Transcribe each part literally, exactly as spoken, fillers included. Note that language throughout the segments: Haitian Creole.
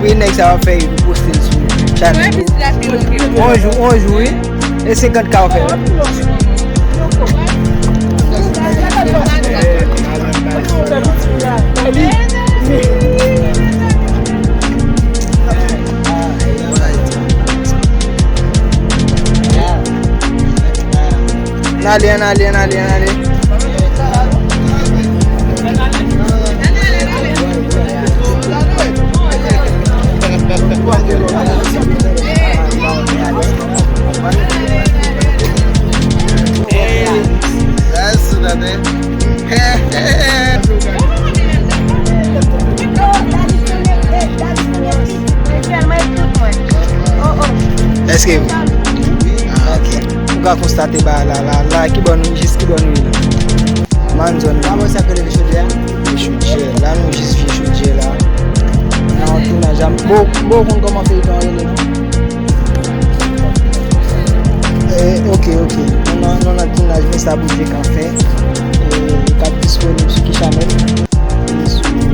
Wi, nèg sa w ap fè, li poste l sou channel. On jou, on jou, wi. E senkant K w fè, wi. Ann ale, ann ale, ann ale, ann ale. Èske wi? Ah, ok. Ou ka konstate ba la, la, la, ki bò nou, jis ki bò nou ye la. Manzòn la. Vye chodyè. La, nou jis vye chodyè la. Nan yon tounaj la. Bon, bon, ou konn kòman feyton an rele, non? Eh, ok, ok. Nou nan, nou nan tounaj, men sa Bondye ka fè. Eh, li ka disponib sou ki chanèl? Li sou,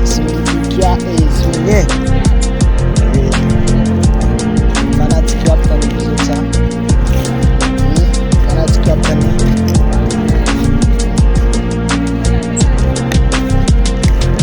sou Wikipedia e sou lyen.